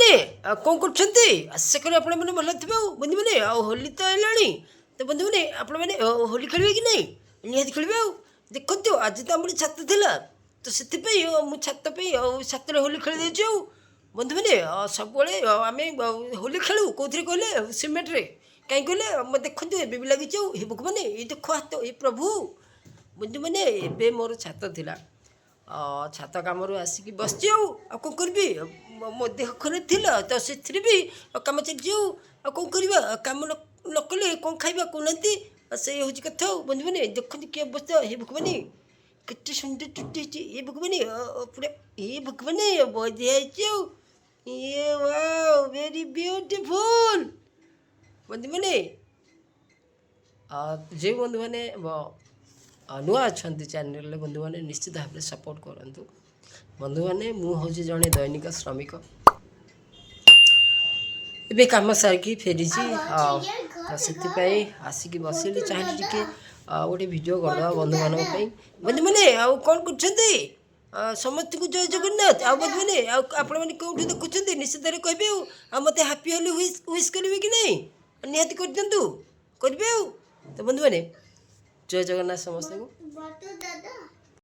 ବନ୍ଧୁମାନେ, ଆଉ କ'ଣ କରୁଛନ୍ତି? ଆଶା କରେ ଆପଣମାନେ ଭଲ ଥିବେ। ଆଉ ବନ୍ଧୁମାନେ, ଆଉ ହୋଲି ତ ହେଲାଣି, ତ ବନ୍ଧୁମାନେ, ଆପଣମାନେ ହୋଲି ଖେଳିବେ କି ନାହିଁ? ନିହାତି ଖେଳିବେ। ଆଉ ଦେଖନ୍ତୁ, ଆଜି ତ ଆମର ଛାତ ଥିଲା, ତ ସେଥିପାଇଁ ମୁଁ ଛାତ ପାଇଁ ଆଉ ଛାତରେ ହୋଲି ଖେଳି ଦେଇଛି। ଆଉ ବନ୍ଧୁମାନେ, ସବୁବେଳେ ଆମେ ହୋଲି ଖେଳୁ କେଉଁଥିରେ କହିଲେ ସିମେଣ୍ଟରେ। କାହିଁ କହିଲେ ଦେଖନ୍ତୁ, ଏବେ ବି ଲାଗିଛି। ଆଉ ହେ ଭଗବାନେ, ଏଇ ଦେଖ ହାତ, ଏ ପ୍ରଭୁ! ବନ୍ଧୁମାନେ, ଏବେ ମୋର ଛାତ ଥିଲା, ଛାତ କାମରୁ ଆସିକି ବସିଛି। ଆଉ କ'ଣ କରିବି? ମୋ ଦେହ ଖରାପ ଥିଲା, ତ ସେଥିରେ ବି କାମ ଚାଲିଛି। ଆଉ କ'ଣ କରିବା? କାମ ନ କଲେ କ'ଣ ଖାଇବା କହୁନାହାନ୍ତି? ଆଉ ସେଇ ହେଉଛି କଥା। ଆଉ ବନ୍ଧୁମାନେ, ଦେଖନ୍ତୁ କି ଅବସ୍ଥା। ହେ ଭଗବାନେ, କେତେ ସୁନ୍ଦର ଚୁଟି ହେଇଛି! ଏ ଭଗବାନେ, ପୁରା, ଏ ଭଗବାନେ, ବଢ଼ିଆ ହେଇଛି। ଆଉ ଇଏ ୱାଓ, ଭେରି ବ୍ୟୁଟିଫୁଲ୍। ବନ୍ଧୁମାନେ, ଯେଉଁ ବନ୍ଧୁମାନେ ନୂଆ ଅଛନ୍ତି ଚ୍ୟାନେଲରେ, ବନ୍ଧୁମାନେ, ନିଶ୍ଚିତ ଭାବରେ ସପୋର୍ଟ କରନ୍ତୁ। ବନ୍ଧୁମାନେ, ମୁଁ ହେଉଛି ଜଣେ ଦୈନିକ ଶ୍ରମିକ। ଏବେ କାମ ସାରିକି ଫେରିଛି, ଆଉ ତ ସେଥିପାଇଁ ଆସିକି ବସିଲି। ଚାହିଁଲି ଟିକେ ଗୋଟେ ଭିଡ଼ିଓ କରିଦେବା ବନ୍ଧୁମାନଙ୍କ ପାଇଁ। ବନ୍ଧୁମାନେ, ଆଉ କ'ଣ କରୁଛନ୍ତି? ସମସ୍ତଙ୍କୁ ଜୟ ଜଗନ୍ନାଥ। ଆଉ ବନ୍ଧୁମାନେ, ଆଉ ଆପଣମାନେ କେଉଁଠୁ ଦେଖୁଛନ୍ତି, ନିଶ୍ଚିତରେ କହିବେ। ଆଉ ମୋତେ ହାପି ହୋଲି ୱିଶ୍ କରିବେ କି ନାହିଁ? ନିହାତି କରିଦିଅନ୍ତୁ, କରିବେ। ଆଉ ତ ବନ୍ଧୁମାନେ, ଜୟ ଜଗନ୍ନାଥ ସମସ୍ତଙ୍କୁ। ବଟୁ ଦାଦା।